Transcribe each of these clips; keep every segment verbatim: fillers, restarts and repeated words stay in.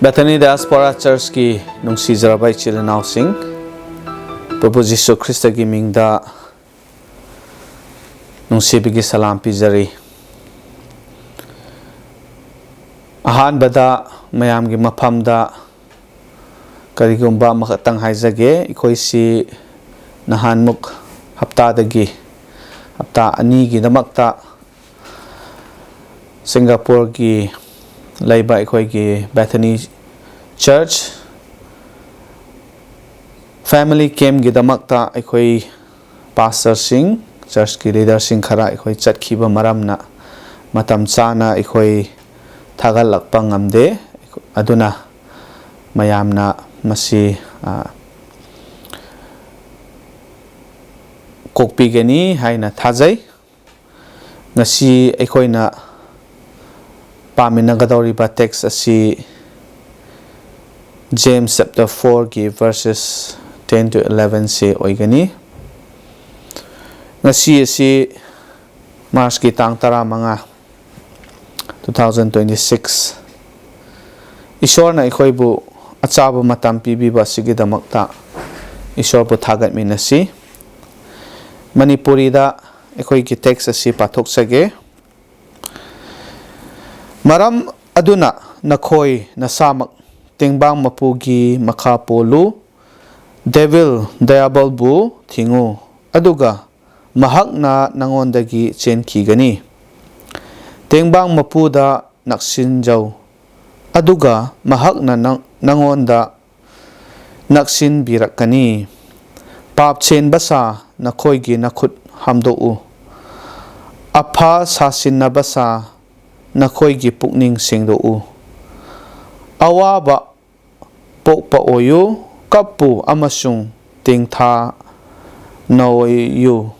Bethany Diaspora Churchꯀꯤ ꯅꯨꯡꯁꯤꯖꯔꯕ ꯏꯆꯤꯜ ꯏꯅꯥꯎꯁꯤꯡ, ꯄ꯭ꯔꯚꯨ ꯖꯤꯁꯨ ꯈ꯭ꯔꯤꯁꯇꯒꯤ ꯃꯤꯡꯗ ꯅꯨꯡꯁꯤꯕꯒꯤ ꯁꯂꯥꯝ ꯄꯤꯖꯔꯤ꯫ ꯑꯍꯥꯟꯕꯗ ꯃꯌꯥꯝꯒꯤ ꯃꯐꯝꯗ ꯀꯔꯤꯒꯨꯝꯕ ꯑꯃꯈꯛꯇꯪ ꯍꯥꯏꯖꯒꯦ꯫ ꯑꯩꯈꯣꯏꯁꯤ ꯅꯍꯥꯟꯃꯨꯛ ꯍꯞꯇꯥꯗꯒꯤ, ꯍꯞꯇꯥ ꯑꯅꯤꯒꯤꯗꯃꯛꯇ ꯁꯤꯡꯒꯥꯄꯨꯔꯒꯤ ꯂꯩꯕ ꯑꯩꯈꯣꯏꯒꯤ Bethany Church Family Campꯒꯤꯗꯃꯛꯇ ꯑꯩꯈꯣꯏ pastorꯁꯤꯡ, churchꯀꯤ leaderꯁꯤꯡ ꯈꯔ ꯑꯩꯈꯣꯏ ꯆꯠꯈꯤꯕ ꯃꯔꯝꯅ ꯃꯇꯝ ꯆꯥꯅ ꯑꯩꯈꯣꯏ ꯊꯥꯒꯠꯂꯛꯄ ꯉꯝꯗꯦ꯫ ꯑꯗꯨꯅ ꯃꯌꯥꯝꯅ ꯃꯁꯤ, ꯑ, ꯀꯣꯛꯄꯤꯒꯅꯤ ꯍꯥꯏꯅ ꯊꯥꯖꯩ꯫ ꯉꯁꯤ ꯑꯩꯈꯣꯏꯅ ꯄꯥꯃꯤꯟꯅꯒꯗꯧꯔꯤꯕ text ꯑꯁꯤ James chapter fourꯒꯤ verses ten to elevenꯁꯦ ꯑꯣꯏꯒꯅꯤ꯫ ꯉꯁꯤ ꯑꯁꯤ Marchꯀꯤ ꯇꯥꯡ ꯇꯔꯥꯃꯉꯥ, two thousand twenty six꯫ ꯏꯁꯣꯔꯅ ꯑꯩꯈꯣꯏꯕꯨ ꯑꯆꯥꯕ ꯃꯇꯝ ꯄꯤꯕꯤꯕ ꯑꯁꯤꯒꯤꯗꯃꯛꯇ ꯏꯁꯣꯔꯕꯨ ꯊꯥꯒꯠꯃꯤꯟꯅꯁꯤ꯫ ꯃꯅꯤꯄꯨꯔꯤꯗ ꯑꯩꯈꯣꯏꯒꯤ text ꯑꯁꯤ ꯄꯥꯊꯣꯛꯆꯒꯦ꯫ ꯃꯔꯝ ꯑꯗꯨꯅ ꯅꯈꯣꯏ ꯅꯁꯥꯃꯛ ꯇꯦꯡꯕꯥꯡ ꯃꯄꯨꯒꯤ ꯃꯈꯥ ꯄꯣꯜꯂꯨ꯫ ꯗꯦꯚꯤꯜ ꯗꯌꯥꯕꯜꯕꯨ ꯊꯤꯡꯉꯨ, ꯑꯗꯨꯒ ꯃꯍꯥꯛꯅ ꯅꯉꯣꯟꯗꯒꯤ ꯆꯦꯟꯈꯤꯒꯅꯤ꯫ ꯇꯦꯡꯕꯥꯡ ꯃꯄꯨꯗ ꯅꯛꯁꯤꯟꯖꯧ, ꯑꯗꯨꯒ ꯃꯍꯥꯛꯅ ꯅꯪ-, ꯅꯉꯣꯟꯗ ꯅꯛꯁꯤꯟꯕꯤꯔꯛꯀꯅꯤ꯫ ꯄꯥꯞ ꯆꯦꯟꯕ ꯁꯥ ꯅꯈꯣꯏꯒꯤ ꯅꯈꯨꯠ ꯍꯥꯝꯗꯣꯛꯎ꯫ ꯑꯐ ꯁꯥꯁꯤꯟꯅꯕ ꯁꯥ ꯅꯈꯣꯏꯒꯤ ꯄꯨꯛꯅꯤꯡ ꯁꯦꯡꯗꯣꯛꯎ꯫ ꯑꯋꯥꯕ ꯄꯣꯛꯄ ꯑꯣꯏꯌꯨ, ꯀꯞꯄꯨ ꯑꯃꯁꯨꯡ ꯇꯦꯡꯊꯥ ꯅꯣꯏꯌꯨ꯫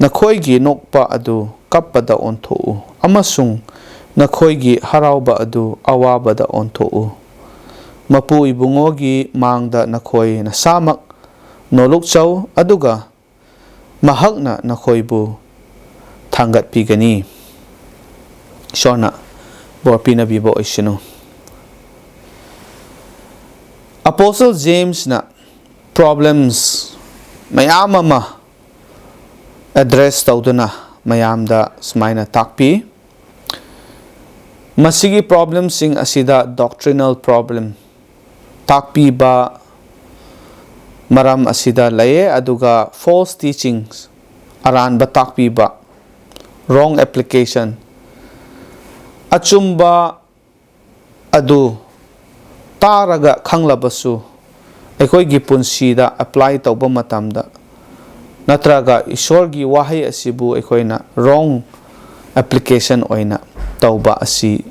ꯅꯈꯣꯏꯒꯤ ꯅꯣꯛꯄ ꯑꯗꯨ ꯀꯞꯄꯗ ꯑꯣꯟꯊꯣꯛꯎ, ꯑꯃꯁꯨꯡ ꯅꯈꯣꯏꯒꯤ ꯍꯔꯥꯎꯕ ꯑꯗꯨ ꯑꯋꯥꯕꯗ ꯑꯣꯟꯊꯣꯛꯎ꯫ ꯃꯄꯨ ꯏꯕꯨꯡꯉꯣꯒꯤ ꯃꯥꯡꯗ ꯅꯈꯣꯏ ꯅꯁꯥꯃꯛ ꯅꯣꯂꯨꯛꯆꯧ, ꯑꯗꯨꯒ ꯃꯍꯥꯛꯅ ꯅꯈꯣꯏꯕꯨ ꯊꯥꯡꯒꯠꯄꯤꯒꯅꯤ꯫ ꯏꯁꯣꯔꯅ ꯕꯣꯔ ꯄꯤꯅꯕꯤꯕ ꯑꯣꯏꯁꯅꯨ꯫ Apostle Jamesꯅ problems ꯃꯌꯥꯝ ꯑꯃ address ꯇꯧꯗꯨꯅ ꯃꯌꯥꯝꯗ ꯁꯨꯃꯥꯏꯅ ꯇꯥꯛꯄꯤ꯫ ꯃꯁꯤꯒꯤ problemꯁꯤꯡ ꯑꯁꯤꯗ doctrinal problem ꯇꯥꯛꯄꯤꯕ ꯃꯔꯝ ꯑꯁꯤꯗ ꯂꯩꯌꯦ, ꯑꯗꯨꯒ false teachings, ꯑꯔꯥꯟꯕ ꯇꯥꯛꯄꯤꯕ, wrong application, ꯑꯆꯨꯝꯕ ꯑꯗꯨ ꯇꯥꯔꯒ ꯈꯪꯂꯕꯁꯨ ꯑꯩꯈꯣꯏꯒꯤ ꯄꯨꯟꯁꯤꯗ apply ꯇꯧꯕ ꯃꯇꯝꯗ, ꯅꯠꯇ꯭ꯔꯒ ꯏꯁꯣꯔꯒꯤ ꯋꯥꯍꯩ ꯑꯁꯤꯕꯨ ꯑꯩꯈꯣꯏꯅ wrong application ꯑꯣꯏꯅ ꯇꯧꯕ ꯑꯁꯤ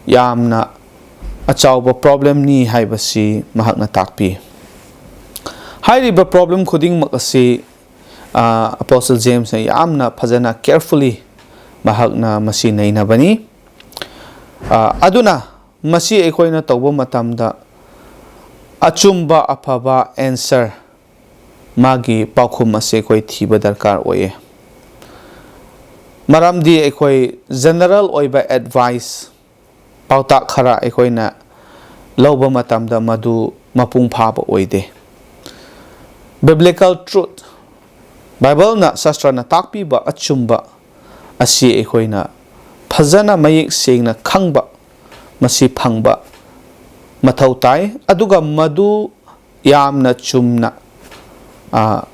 ꯌꯥꯝꯅ ꯑꯆꯧꯕ problemꯅꯤ ꯍꯥꯏꯕꯁꯤ ꯃꯍꯥꯛꯅ ꯇꯥꯛꯄꯤ꯫ ꯍꯥꯏꯔꯤꯕ problem ꯈꯨꯗꯤꯡꯃꯛ ꯑꯁꯤ ꯑ, Apostle Jamesꯅ ꯌꯥꯝꯅ ꯐꯖꯅ carefully ꯃꯍꯥꯛꯅ ꯃꯁꯤ ꯅꯩꯅꯕꯅꯤ꯫ ꯑ, ꯑꯗꯨꯅ ꯃꯁꯤ ꯑꯩꯈꯣꯏꯅ ꯇꯧꯕ ꯃꯇꯝꯗ ꯑꯆꯨꯝꯕ ꯑꯐꯕ answer, ꯃꯥꯒꯤ ꯄꯥꯎꯈꯨꯝ ꯑꯁꯤ ꯑꯩꯈꯣꯏ ꯊꯤꯕ ꯗꯔꯀꯥꯔ ꯑꯣꯏꯌꯦ꯫ ꯃꯔꯝꯗꯤ ꯑꯩꯈꯣꯏ general ꯑꯣꯏꯕ advice, ꯄꯥꯎꯇꯥꯛ ꯈꯔ ꯑꯩꯈꯣꯏꯅ ꯂꯧꯕ ꯃꯇꯝꯗ ꯃꯗꯨ ꯃꯄꯨꯡ ꯐꯥꯕ ꯑꯣꯏꯗꯦ꯫ Biblical truth, ꯕꯥꯏꯕꯜꯅ, ꯁꯥꯁꯇ꯭ꯔꯅ ꯇꯥꯛꯄꯤꯕ ꯑꯆꯨꯝꯕ ꯑꯁꯤ ꯑꯩꯈꯣꯏꯅ ꯐꯖꯅ ꯃꯌꯦꯛ ꯁꯦꯡꯅ ꯈꯪꯕ, ꯃꯁꯤ ꯐꯪꯕ ꯃꯊꯧ ꯇꯥꯏ꯫ ꯑꯗꯨꯒ ꯃꯗꯨ ꯌꯥꯝꯅ ꯆꯨꯝꯅ, ꯑ,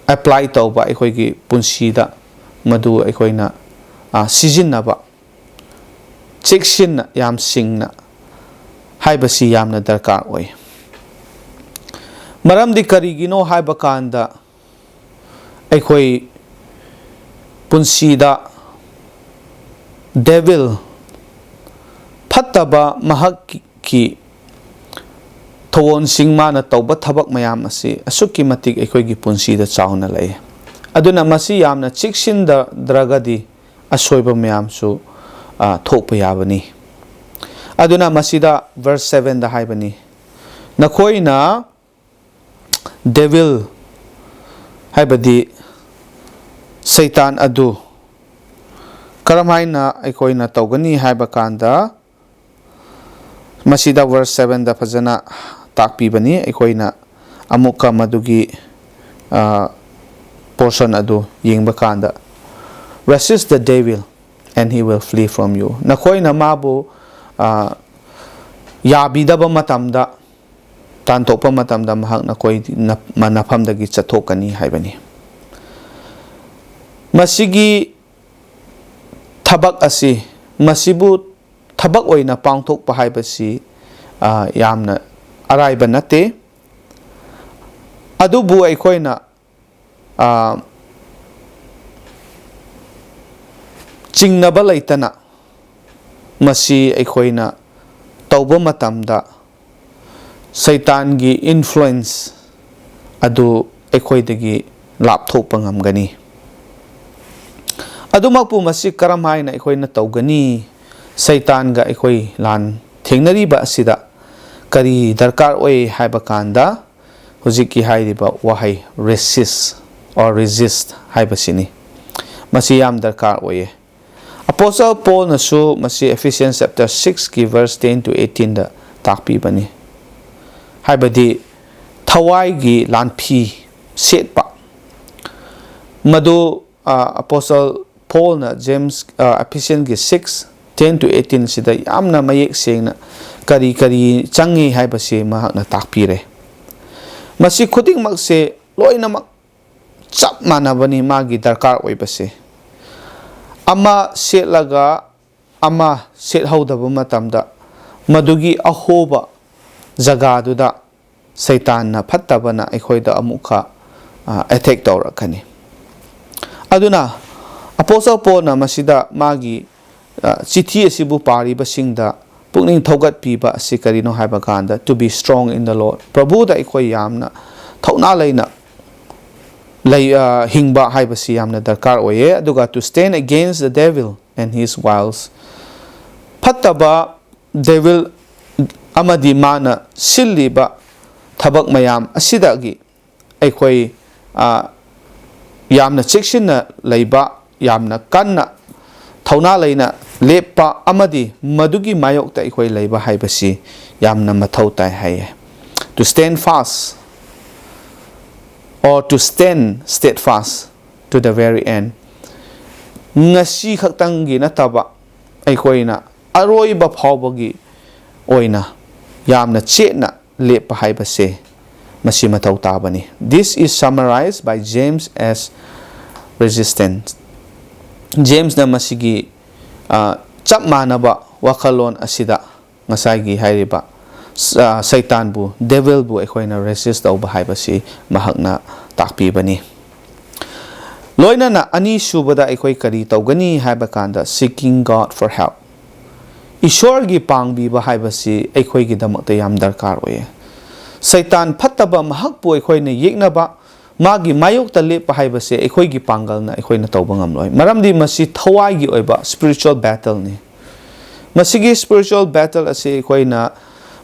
apply ꯇꯧꯕ, ꯑꯩꯈꯣꯏꯒꯤ ꯄꯨꯟꯁꯤꯗ ꯃꯗꯨ ꯑꯩꯈꯣꯏꯅ, ꯑ, ꯁꯤꯖꯤꯟꯅꯕ, ꯆꯦꯛꯁꯤꯟꯅ, ꯌꯥꯝ ꯁꯤꯡꯅ ꯍꯥꯏꯕꯁꯤ ꯌꯥꯝꯅ ꯗꯔꯀꯥꯔ ꯑꯣꯏ꯫ ꯃꯔꯝꯗꯤ ꯀꯔꯤꯒꯤꯅꯣ ꯍꯥꯏꯕ ꯀꯥꯟꯗ, ꯑꯩꯈꯣꯏ ꯄꯨꯟꯁꯤꯗ devil, ꯐꯠꯇꯕ ꯃꯍꯥꯛꯀꯤ ꯊꯧꯑꯣꯡꯁꯤꯡ, ꯃꯥꯅ ꯇꯧꯕ ꯊꯕꯛ ꯃꯌꯥꯝ ꯑꯁꯤ ꯑꯁꯨꯛꯀꯤ ꯃꯇꯤꯛ ꯑꯩꯈꯣꯏꯒꯤ ꯄꯨꯟꯁꯤꯗ ꯆꯥꯎꯅ ꯂꯩ꯫ ꯑꯗꯨꯅ ꯃꯁꯤ ꯌꯥꯝꯅ ꯆꯦꯛꯁꯤꯟꯗ꯭ꯔꯒꯗꯤ ꯑꯁꯣꯏꯕ ꯃꯌꯥꯝꯁꯨ, ꯑ, ꯊꯣꯛꯄ ꯌꯥꯕꯅꯤ꯫ ꯑꯗꯨꯅ ꯃꯁꯤꯗ verse sevenꯗ ꯍꯥꯏꯕꯅꯤ, "ꯅꯈꯣꯏꯅ devil, ꯍꯥꯏꯕꯗꯤ ꯁꯩꯇꯥꯟ ꯑꯗꯨ ꯀꯔꯝꯍꯥꯏꯅ ꯑꯩꯈꯣꯏꯅ ꯇꯧꯒꯅꯤ ꯍꯥꯏꯕ ꯀꯥꯟꯗ, ꯃꯁꯤꯗ verse sevenꯗ ꯐꯖꯅ ꯇꯥꯛꯄꯤꯕꯅꯤ꯫ ꯑꯩꯈꯣꯏꯅ ꯑꯃꯨꯛꯀ ꯃꯗꯨꯒꯤ, ꯑ, portion ꯑꯗꯨ ꯌꯦꯡꯕ ꯀꯥꯟꯗ, "Resist the devil and he will flee from you." ꯅꯈꯣꯏꯅ ꯃꯥꯕꯨ, ꯑ, ꯌꯥꯕꯤꯗꯕ ꯃꯇꯝꯗ, ꯇꯥꯟꯊꯣꯛꯄ ꯃꯇꯝꯗ ꯃꯍꯥꯛ ꯅꯈꯣꯏ ꯅ-, ꯃ-, ꯅꯐꯝꯗꯒꯤ ꯆꯠꯊꯣꯛꯀꯅꯤ ꯍꯥꯏꯕꯅꯤ꯫ ꯃꯁꯤꯒꯤ ꯊꯕꯛ ꯑꯁꯤ, ꯃꯁꯤꯕꯨ ꯊꯕꯛ ꯑꯣꯏꯅ ꯄꯥꯡꯊꯣꯛꯄ ꯍꯥꯏꯕꯁꯤ, ꯑ, ꯌꯥꯝꯅ ꯑꯔꯥꯏꯕ ꯅꯠꯇꯦ꯫ ꯑꯗꯨꯕꯨ ꯑꯩꯈꯣꯏꯅ, ꯑ, ꯆꯤꯡꯅꯕ ꯂꯩꯇꯅ ꯃꯁꯤ ꯑꯩꯈꯣꯏꯅ ꯇꯧꯕ ꯃꯇꯝꯗ, ꯁꯩꯇꯥꯟꯒꯤ influence ꯑꯗꯨ ꯑꯩꯈꯣꯏꯗꯒꯤ ꯂꯥꯞꯊꯣꯛꯄ ꯉꯝꯒꯅꯤ꯫ ꯑꯗꯨꯃꯛꯄꯨ ꯃꯁꯤ ꯀꯔꯝ ꯍꯥꯏꯅ ꯑꯩꯈꯣꯏꯅ ꯇꯧꯒꯅꯤ? ꯁꯩꯇꯥꯟꯒ ꯑꯩꯈꯣꯏ ꯂꯥꯟ ꯊꯦꯡꯅꯔꯤꯕ ꯑꯁꯤꯗ ꯀꯔꯤ ꯗꯔꯀꯥꯔ ꯑꯣꯏ ꯍꯥꯏꯕ ꯀꯥꯟꯗ, ꯍꯧꯖꯤꯛꯀꯤ ꯍꯥꯏꯔꯤꯕ ꯋꯥꯍꯩ resist or resist ꯍꯥꯏꯕꯁꯤꯅꯤ꯫ ꯃꯁꯤ ꯌꯥꯝ ꯗꯔꯀꯥꯔ ꯑꯣꯏꯌꯦ꯫ Apostle ꯄꯣꯜꯅꯁꯨ ꯃꯁꯤ Ephesians chapter six ꯀꯤ verse ten to eighteen ꯗ ꯇꯥꯛꯄꯤꯕꯅꯤ꯫ ꯍꯥꯏꯕꯗꯤ ꯊꯋꯥꯏꯒꯤ ꯂꯥꯟꯐꯤ ꯁꯦꯠꯄ꯫ ꯃꯗꯨ, ꯑ, Apostle ꯄꯣꯜꯅ James, ꯑ, Ephesians ꯀꯤ six ten to eighteen ꯁꯤꯗ ꯌꯥꯝꯅ ꯃꯌꯦꯛ ꯁꯦꯡꯅ ꯀꯔꯤ ꯀꯔꯤ ꯆꯪꯉꯤ ꯍꯥꯏꯕꯁꯤ ꯃꯍꯥꯛꯅ ꯇꯥꯛꯄꯤꯔꯦ꯫ ꯃꯁꯤ ꯈꯨꯗꯤꯡꯃꯛꯁꯦ ꯂꯣꯏꯅꯃꯛ ꯆꯞ ꯃꯥꯟꯅꯕꯅꯤ ꯃꯥꯒꯤ ꯗꯔꯀꯥꯔ ꯑꯣꯏꯕꯁꯦ꯫ ꯑꯃ ꯁꯦꯠꯂꯒ ꯑꯃ ꯁꯦꯠꯍꯧꯗꯕ ꯃꯇꯝꯗ, ꯃꯗꯨꯒꯤ ꯑꯍꯣꯕ ꯖꯒꯥꯗꯨꯗ ꯁꯩꯇꯥꯟꯅ, ꯐꯠꯇꯕꯅ ꯑꯩꯈꯣꯏꯗ ꯑꯃꯨꯛꯀ, ꯑ, attack ꯇꯧꯔꯛꯀꯅꯤ꯫ ꯑꯗꯨꯅ Apostle ꯄꯣꯜꯅ ꯃꯁꯤꯗ ꯃꯥꯒꯤ, ꯑ, ꯆꯤꯊꯤ ꯑꯁꯤꯕꯨ ꯄꯥꯔꯤꯕꯁꯤꯡꯗ ꯄꯨꯛꯅꯤꯡ ꯊꯧꯒꯠꯄꯤꯕ ꯑꯁꯤ ꯀꯔꯤꯅꯣ ꯍꯥꯏꯕ ꯀꯥꯟꯗ, "To be strong in the Lord." ꯄ꯭ꯔꯚꯨꯗ ꯑꯩꯈꯣꯏ ꯌꯥꯝꯅ ꯊꯧꯅꯥ ꯂꯩꯅ ꯂꯩ-, ꯑ, ꯍꯤꯡꯕ ꯍꯥꯏꯕꯁꯤ ꯌꯥꯝꯅ ꯗꯔꯀꯥꯔ ꯑꯣꯏꯌꯦ꯫ ꯑꯗꯨꯒ "To stand against the devil and his wiles." ꯐꯠꯇꯕ devil ꯑꯃꯗꯤ ꯃꯥꯅ ꯁꯤꯜꯂꯤꯕ ꯊꯕꯛ ꯃꯌꯥꯝ ꯑꯁꯤꯗꯒꯤ ꯑꯩꯈꯣꯏ, ꯑ, ꯌꯥꯝꯅ ꯆꯦꯛꯁꯤꯟꯅ ꯂꯩꯕ, ꯌꯥꯝꯅ ꯀꯟꯅ ꯊꯧꯅꯥ ꯂꯩꯅ ꯂꯦꯞꯄ ꯑꯃꯗꯤ ꯃꯗꯨꯒꯤ ꯃꯥꯌꯣꯛꯇ ꯑꯩꯈꯣꯏ ꯂꯩꯕ ꯍꯥꯏꯕꯁꯤ ꯌꯥꯝꯅ ꯃꯊꯧ ꯇꯥꯏ ꯍꯥꯏꯌꯦ꯫ to stand fast, or to stand steadfast to the very end. ꯉꯁꯤ ꯈꯛꯇꯪꯒꯤ ꯅꯠꯇꯕ, ꯑꯩꯈꯣꯏꯅ ꯑꯔꯣꯏꯕ ꯐꯥꯎꯕꯒꯤ ꯑꯣꯏꯅ ꯌꯥꯝꯅ ꯆꯦꯠꯅ ꯂꯦꯞꯄ ꯍꯥꯏꯕꯁꯦ ꯃꯁꯤ ꯃꯊꯧ ꯇꯥꯕꯅꯤ꯫ This is summarized by James as resistance. ꯖꯦꯝꯁꯅ ꯃꯁꯤꯒꯤ, ꯑ, ꯆꯞ ꯃꯥꯟꯅꯕ ꯋꯥꯈꯜꯂꯣꯟ ꯑꯁꯤꯗ ꯉꯁꯥꯏꯒꯤ ꯍꯥꯏꯔꯤꯕ, ꯑ, ꯁꯩꯇꯥꯟꯕꯨ, ꯗꯦꯚꯤꯜꯕꯨ ꯑꯩꯈꯣꯏꯅ resist ꯇꯧꯕ ꯍꯥꯏꯕꯁꯤ ꯃꯍꯥꯛꯅ ꯇꯥꯛꯄꯤꯕꯅꯤ꯫ ꯂꯣꯏꯅꯅ ꯑꯅꯤꯁꯨꯕꯗ ꯑꯩꯈꯣꯏ ꯀꯔꯤ ꯇꯧꯒꯅꯤ ꯍꯥꯏꯕ ꯀꯥꯟꯗ, seeking God for help꯫ ꯏꯁꯣꯔꯒꯤ ꯄꯥꯡꯕꯤꯕ ꯍꯥꯏꯕꯁꯤ ꯑꯩꯈꯣꯏꯒꯤꯗꯃꯛꯇ ꯌꯥꯝ ꯗꯔꯀꯥꯔ ꯑꯣꯏꯌꯦ꯫ ꯁꯩꯇꯥꯟ ꯐꯠꯇꯕ ꯃꯍꯥꯛꯄꯨ ꯑꯩꯈꯣꯏꯅ ꯌꯦꯛꯅꯕ, ꯃꯥꯒꯤ ꯃꯥꯌꯣꯛꯇ ꯂꯦꯞꯄ ꯍꯥꯏꯕꯁꯦ ꯑꯩꯈꯣꯏꯒꯤ ꯄꯥꯡꯒꯜꯅ ꯑꯩꯈꯣꯏꯅ ꯇꯧꯕ ꯉꯝꯂꯣꯏ꯫ ꯃꯔꯝꯗꯤ ꯃꯁꯤ ꯊꯋꯥꯏꯒꯤ ꯑꯣꯏꯕ spiritual battleꯅꯤ꯫ ꯃꯁꯤꯒꯤ spiritual battle ꯑꯁꯤ ꯑꯩꯈꯣꯏꯅ,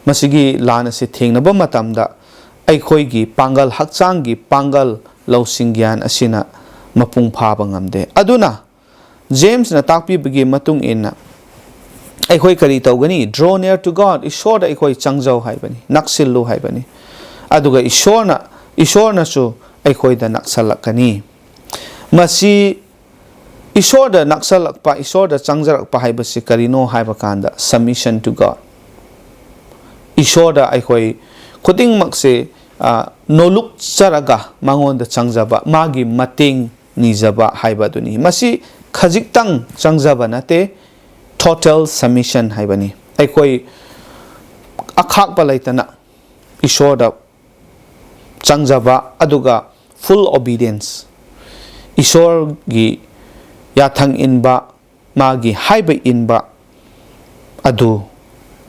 ꯃꯁꯤꯒꯤ ꯂꯥꯟ ꯑꯁꯤ ꯊꯦꯡꯅꯕ ꯃꯇꯝꯗ ꯑꯩꯈꯣꯏꯒꯤ ꯄꯥꯡꯒꯜ, ꯍꯛꯆꯥꯡꯒꯤ ꯄꯥꯡꯒꯜ, ꯂꯧꯁꯤꯡ ꯒ꯭ꯌꯥꯟ ꯑꯁꯤꯅ ꯃꯄꯨꯡ ꯐꯥꯕ ꯉꯝꯗꯦ꯫ ꯑꯗꯨꯅ ꯖꯦꯝꯁꯅ ꯇꯥꯛꯄꯤꯕꯒꯤ ꯃꯇꯨꯡ ꯏꯟꯅ ꯑꯩꯈꯣꯏ ꯀꯔꯤ ꯇꯧꯒꯅꯤ? Draw near to God, ꯏꯁꯣꯔꯗ ꯑꯩꯈꯣꯏ ꯆꯪꯖꯧ ꯍꯥꯏꯕꯅꯤ, ꯅꯛꯁꯤꯜꯂꯨ ꯍꯥꯏꯕꯅꯤ꯫ ꯑꯗꯨꯒ ꯏꯁꯣꯔꯅ, ꯏꯁꯣꯔꯅꯁꯨ ꯑꯩꯈꯣꯏꯗ ꯅꯛꯁꯜꯂꯛꯀꯅꯤ꯫ ꯃꯁꯤ ꯏꯁꯣꯔꯗ ꯅꯛꯁꯜꯂꯛꯄ, ꯏꯁꯣꯔꯗ ꯆꯪꯖꯔꯛꯄ ꯍꯥꯏꯕꯁꯤ ꯀꯔꯤꯅꯣ ꯍꯥꯏꯕ ꯀꯥꯟꯗ, submission to God꯫ ꯏꯁꯣꯔꯗ ꯑꯩꯈꯣꯏ ꯈꯨꯗꯤꯡꯃꯛꯁꯦ, ꯑ, ꯅꯣꯂꯨꯛꯆꯔꯒ ꯃꯉꯣꯟꯗ ꯆꯪꯖꯕ, ꯃꯥꯒꯤ ꯃꯇꯦꯡ ꯅꯤꯖꯕ ꯍꯥꯏꯕ ꯑꯗꯨꯅꯤ꯫ ꯃꯁꯤ ꯈꯖꯤꯛꯇꯪ ꯆꯪꯖꯕ ꯅꯠꯇꯦ, total submission ꯍꯥꯏꯕꯅꯤ꯫ ꯑꯩꯈꯣꯏ ꯑꯈꯥꯛꯄ ꯂꯩꯇꯅ ꯏꯁꯣꯔꯗ ꯆꯪꯖꯕ, ꯑꯗꯨꯒ full obedience, ꯏꯁꯣꯔꯒꯤ ꯌꯥꯊꯪ ꯏꯟꯕ, ꯃꯥꯒꯤ ꯍꯥꯏꯕ ꯏꯟꯕ ꯑꯗꯨ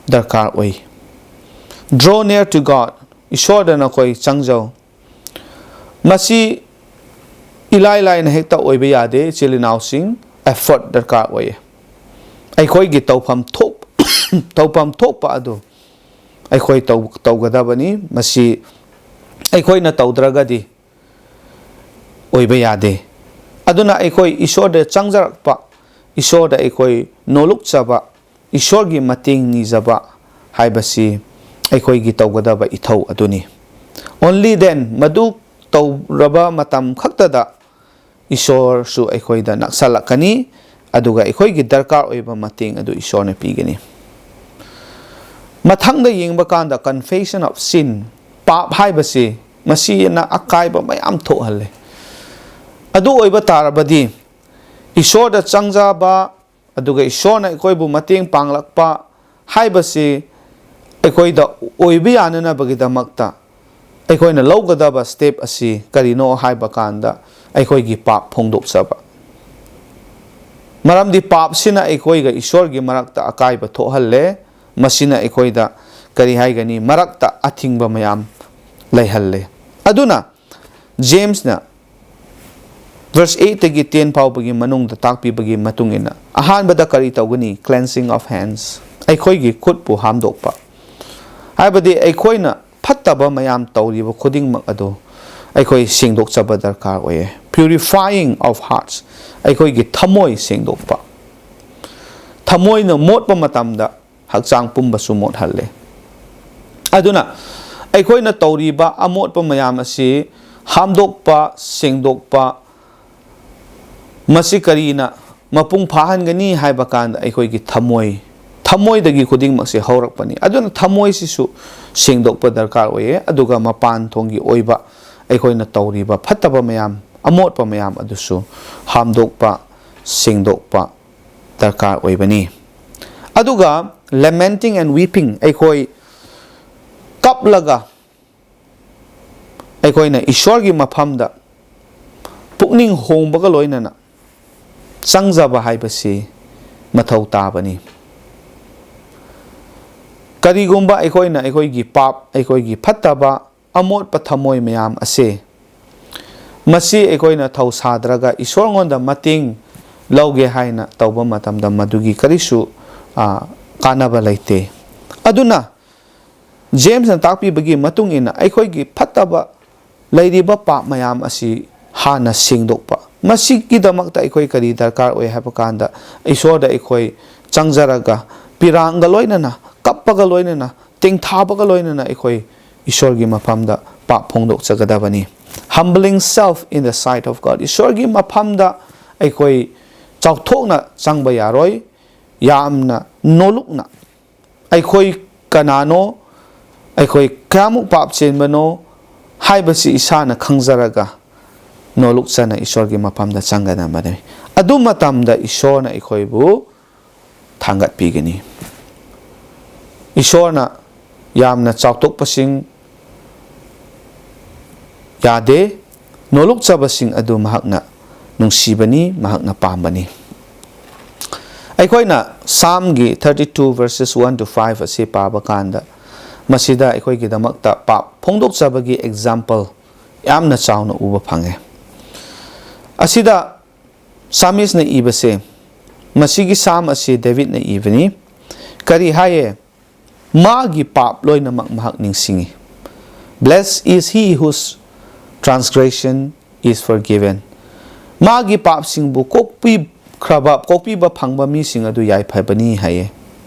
ꯗꯔꯀꯥꯔ ꯑꯣꯏ꯫ Draw near to God, ꯏꯁꯣꯔꯗ ꯅꯈꯣꯏ ꯆꯪꯖꯧ꯫ ꯃꯁꯤ ꯏꯂꯥꯏ ꯂꯥꯏꯅ ꯍꯦꯛꯇ ꯑꯣꯏꯕ ꯌꯥꯗꯦ, ꯏꯆꯤꯜ ꯏꯅꯥꯎꯁꯤꯡ, effort ꯗꯔꯀꯥꯔ ꯑꯣꯏꯌꯦ꯫ ꯑꯩꯈꯣꯏꯒꯤ ꯇꯧꯐꯝ ꯊꯣꯛ-, ꯇꯧꯐꯝ ꯊꯣꯛꯄ ꯑꯗꯨ ꯑꯩꯈꯣꯏ ꯇꯧ-, ꯇꯧꯒꯗꯕꯅꯤ꯫ ꯃꯁꯤ ꯑꯩꯈꯣꯏꯅ ꯇꯧꯗ꯭ꯔꯒꯗꯤ ꯑꯣꯏꯕ ꯌꯥꯗꯦ꯫ ꯑꯗꯨꯅ ꯑꯩꯈꯣꯏ ꯏꯁꯣꯔꯗ ꯆꯪꯖꯔꯛꯄ, ꯏꯁꯣꯔꯗ ꯑꯩꯈꯣꯏ ꯅꯣꯂꯨꯛꯆꯕ, ꯏꯁꯣꯔꯒꯤ ꯃꯇꯦꯡ ꯅꯤꯖꯕ ꯍꯥꯏꯕꯁꯤ ꯑꯩꯈꯣꯏꯒꯤ ꯇꯧꯒꯗꯕ ꯏꯊꯧ ꯑꯗꯨꯅꯤ꯫ Only then, ꯃꯗꯨ ꯇꯧꯔꯕ ꯃꯇꯝ ꯈꯛꯇꯗ ꯏꯁꯣꯔꯁꯨ ꯑꯩꯈꯣꯏꯗ ꯅꯛꯁꯜꯂꯛꯀꯅꯤ, ꯑꯗꯨꯒ ꯑꯩꯈꯣꯏꯒꯤ ꯗꯔꯀꯥꯔ ꯑꯣꯏꯕ ꯃꯇꯦꯡ ꯑꯗꯨ ꯏꯁꯣꯔꯅ ꯄꯤꯒꯅꯤ꯫ ꯃꯊꯪꯗ ꯌꯦꯡꯕ ꯀꯥꯟꯗ, confession of sin, ꯄꯥꯞ ꯍꯥꯏꯕꯁꯤ ꯃꯁꯤꯅ ꯑꯀꯥꯏꯕ ꯃꯌꯥꯝ ꯊꯣꯛꯍꯜꯂꯦ꯫ ꯑꯗꯨ ꯑꯣꯏꯕ ꯇꯥꯔꯕꯗꯤ, ꯏꯁꯣꯔꯗ ꯆꯪꯖꯕ, ꯑꯗꯨꯒ ꯏꯁꯣꯔꯅ ꯑꯩꯈꯣꯏꯕꯨ ꯃꯇꯦꯡ ꯄꯥꯡꯂꯛꯄ ꯍꯥꯏꯕꯁꯤ ꯑꯩꯈꯣꯏꯗ ꯑꯣꯏꯕ ꯌꯥꯅꯅꯕꯒꯤꯗꯃꯛꯇ ꯑꯩꯈꯣꯏꯅ ꯂꯧꯒꯗꯕ step ꯑꯁꯤ ꯀꯔꯤꯅꯣ ꯍꯥꯏꯕ ꯀꯥꯟꯗ, ꯑꯩꯈꯣꯏꯒꯤ ꯄꯥꯞ ꯐꯣꯡꯗꯣꯛꯆꯕ꯫ ꯃꯔꯝꯗꯤ ꯄꯥꯞꯁꯤꯅ ꯑꯩꯈꯣꯏꯒ ꯏꯁꯣꯔꯒꯤ ꯃꯔꯛꯇ ꯑꯀꯥꯏꯕ ꯊꯣꯛꯍꯜꯂꯦ, ꯃꯁꯤꯅ ꯑꯩꯈꯣꯏꯗ, ꯀꯔꯤ ꯍꯥꯏꯒꯅꯤ, ꯃꯔꯛꯇ ꯑꯊꯤꯡꯕ ꯃꯌꯥꯝ ꯂꯩꯍꯜꯂꯦ꯫ ꯑꯗꯨꯅ ꯖꯦꯝꯁꯅ verse eight ꯇꯒꯤ ten ꯐꯥꯎꯕꯒꯤ ꯃꯅꯨꯡꯗ ꯇꯥꯛꯄꯤꯕꯒꯤ ꯃꯇꯨꯡ ꯏꯟꯅ, ꯑꯍꯥꯟꯕꯗ ꯀꯔꯤ ꯇꯧꯒꯅꯤ? Cleansing of hands, ꯑꯩꯈꯣꯏꯒꯤ ꯈꯨꯠꯄꯨ ꯍꯥꯝꯗꯣꯛꯄ꯫ ꯍꯥꯏꯕꯗꯤ ꯑꯩꯈꯣꯏꯅ ꯐꯠꯇꯕ ꯃꯌꯥꯝ ꯇꯧꯔꯤꯕ ꯈꯨꯗꯤꯡꯃꯛ ꯑꯗꯨ ꯑꯩꯈꯣꯏ ꯁꯦꯡꯗꯣꯛꯆꯕ ꯗꯔꯀꯥꯔ ꯑꯣꯏꯌꯦ꯫ Purifying of hearts, ꯑꯩꯈꯣꯏꯒꯤ ꯊꯃꯣꯏ ꯁꯦꯡꯗꯣꯛꯄ꯫ ꯊꯃꯣꯏꯅ ꯃꯣꯠꯄ ꯃꯇꯝꯗ ꯍꯛꯆꯥꯡ ꯄꯨꯝꯕꯁꯨ ꯃꯣꯠꯍꯜꯂꯦ꯫ ꯑꯗꯨꯅ ꯑꯩꯈꯣꯏꯅ ꯇꯧꯔꯤꯕ ꯑꯃꯣꯠꯄ ꯃꯌꯥꯝ ꯑꯁꯤ ꯍꯥꯝꯗꯣꯛꯄ, ꯁꯦꯡꯗꯣꯛꯄ, ꯃꯁꯤ ꯀꯔꯤꯅ ꯃꯄꯨꯡ ꯐꯥꯍꯟꯒꯅꯤ ꯍꯥꯏꯕ ꯀꯥꯟꯗ, ꯑꯩꯈꯣꯏꯒꯤ ꯊꯃꯣꯏ, ꯊꯃꯣꯏꯗꯒꯤ ꯈꯨꯗꯤꯡꯃꯛꯁꯦ ꯍꯧꯔꯛꯄꯅꯤ꯫ ꯑꯗꯨꯅ ꯊꯃꯣꯏꯁꯤꯁꯨ ꯁꯦꯡꯗꯣꯛꯄ ꯗꯔꯀꯥꯔ ꯑꯣꯏꯌꯦ, ꯑꯗꯨꯒ ꯃꯄꯥꯟ ꯊꯣꯡꯒꯤ ꯑꯣꯏꯕ ꯑꯩꯈꯣꯏꯅ ꯇꯧꯔꯤꯕ ꯐꯠꯇꯕ ꯃꯌꯥꯝ, ꯑꯃꯣꯠꯄ ꯃꯌꯥꯝ ꯑꯗꯨꯁꯨ ꯍꯥꯝꯗꯣꯛꯄ, ꯁꯦꯡꯗꯣꯛꯄ ꯗꯔꯀꯥꯔ ꯑꯣꯏꯕꯅꯤ꯫ ꯑꯗꯨꯒ lamenting and weeping, ꯑꯩꯈꯣꯏ ꯀꯞꯂꯒ ꯑꯩꯈꯣꯏꯅ ꯏꯁꯣꯔꯒꯤ ꯃꯐꯝꯗ ꯄꯨꯛꯅꯤꯡ ꯍꯣꯡꯕꯒ ꯂꯣꯏꯅꯅ ꯆꯪꯖꯕ ꯍꯥꯏꯕꯁꯤ ꯃꯊꯧ ꯇꯥꯕꯅꯤ꯫ ꯀꯔꯤꯒꯨꯝꯕ ꯑꯩꯈꯣꯏꯅ ꯑꯩꯈꯣꯏꯒꯤ ꯄꯥꯞ, ꯑꯩꯈꯣꯏꯒꯤ ꯐꯠꯇꯕ, ꯑꯃꯣꯠꯄ ꯊꯃꯣꯏ ꯃꯌꯥꯝ ꯑꯁꯦ, ꯃꯁꯤ ꯑꯩꯈꯣꯏꯅ ꯊꯧꯁꯥꯗ꯭ꯔꯒ ꯏꯁꯣꯔꯉꯣꯟꯗ ꯃꯇꯦꯡ ꯂꯧꯒꯦ ꯍꯥꯏꯅ ꯇꯧꯕ ꯃꯇꯝꯗ, ꯃꯗꯨꯒꯤ ꯀꯔꯤꯁꯨ, ꯑ, ꯀꯥꯟꯅꯕ ꯂꯩꯇꯦ꯫ ꯑꯗꯨꯅ ꯖꯦꯝꯁꯅ ꯇꯥꯛꯄꯤꯕꯒꯤ ꯃꯇꯨꯡ ꯏꯟꯅ, ꯑꯩꯈꯣꯏꯒꯤ ꯐꯠꯇꯕ ꯂꯩꯔꯤꯕ ꯄꯥꯞ ꯃꯌꯥꯝ ꯑꯁꯤ ꯍꯥꯟꯅ ꯁꯦꯡꯗꯣꯛꯄ꯫ ꯃꯁꯤꯒꯤꯗꯃꯛꯇ ꯑꯩꯈꯣꯏ ꯀꯔꯤ ꯗꯔꯀꯥꯔ ꯑꯣꯏ ꯍꯥꯏꯕ ꯀꯥꯟꯗ, ꯏꯁꯣꯔꯗ ꯑꯩꯈꯣꯏ ꯆꯪꯖꯔꯒ, ꯄꯤꯔꯥꯡꯒ ꯂꯣꯏꯅꯅ, ꯀꯞꯄꯒ ꯂꯣꯏꯅꯅ, ꯇꯦꯡꯊꯥꯕꯒ ꯂꯣꯏꯅꯅ ꯑꯩꯈꯣꯏ ꯏꯁꯣꯔꯒꯤ ꯃꯐꯝꯗ ꯄꯥꯞ ꯐꯣꯡꯗꯣꯛꯆꯒꯗꯕꯅꯤ꯫ Humbling self in the sight of God. ꯏꯁꯣꯔꯒꯤ ꯃꯐꯝꯗ ꯑꯩꯈꯣꯏ ꯆꯥꯎꯊꯣꯛꯅ ꯆꯪꯕ ꯌꯥꯔꯣꯏ꯫ ꯌꯥꯝꯅ ꯅꯣꯂꯨꯛꯅ ꯑꯩꯈꯣꯏ ꯀꯅꯥꯅꯣ, ꯑꯩꯈꯣꯏ ꯀꯌꯥꯃꯨꯛ ꯄꯥꯞ ꯆꯦꯟꯕꯅꯣ ꯍꯥꯏꯕꯁꯤ ꯏꯁꯥꯅ ꯈꯪꯖꯔꯒ ꯅꯣꯂꯨꯛꯆꯅ ꯏꯁꯣꯔꯒꯤ ꯃꯐꯝꯗ ꯆꯪꯒꯗꯕꯅꯤ꯫ ꯑꯗꯨ ꯃꯇꯝꯗ ꯏꯁꯣꯔꯅ ꯑꯩꯈꯣꯏꯕꯨ ꯊꯥꯡꯒꯠꯄꯤꯒꯅꯤ꯫ ꯏꯁꯣꯔꯅ ꯌꯥꯝꯅ ꯆꯥꯎꯊꯣꯛꯄꯁꯤꯡ ꯌꯥꯗꯦ, ꯅꯣꯂꯨꯛꯆꯕꯁꯤꯡ ꯑꯗꯨ ꯃꯍꯥꯛꯅ ꯅꯨꯡꯁꯤꯕꯅꯤ, ꯃꯍꯥꯛꯅ ꯄꯥꯝꯕꯅꯤ꯫ ꯑꯩꯈꯣꯏꯅ Psalm ꯒꯤ thirty two verses one to five ꯑꯁꯤ ꯄꯥꯕ ꯀꯥꯟꯗ, ꯃꯁꯤꯗ ꯑꯩꯈꯣꯏꯒꯤꯗꯃꯛꯇ ꯄꯥꯞ ꯐꯣꯡꯗꯣꯛꯆꯕꯒꯤ example ꯌꯥꯝꯅ ꯆꯥꯎꯅ ꯎꯕ ꯐꯪꯉꯦ꯫ ꯑꯁꯤꯗ Psalmist ꯅ ꯏꯕꯁꯦ, ꯃꯁꯤꯒꯤ Psalm ꯑꯁꯤ ꯗꯦꯕꯤꯗꯅ ꯏꯕꯅꯤ꯫ ꯀꯔꯤ ꯍꯥꯏꯌꯦ? ꯃꯥꯒꯤ ꯄꯥꯞ ꯂꯣꯏꯅꯃꯛ ꯃꯍꯥꯛ ꯅꯤꯡꯁꯤꯡꯉꯤ꯫ "Blessed is he whose transgression is forgiven." ꯃꯥꯒꯤ ꯄꯥꯞꯁꯤꯡꯕꯨ ꯀꯣꯛꯄꯤꯈ꯭ꯔꯕ, ꯀꯣꯛꯄꯤꯕ ꯐꯪꯕ ꯃꯤꯁꯤꯡ ꯑꯗꯨ ꯌꯥꯏꯐꯕꯅꯤ ꯍꯥꯏꯌꯦ꯫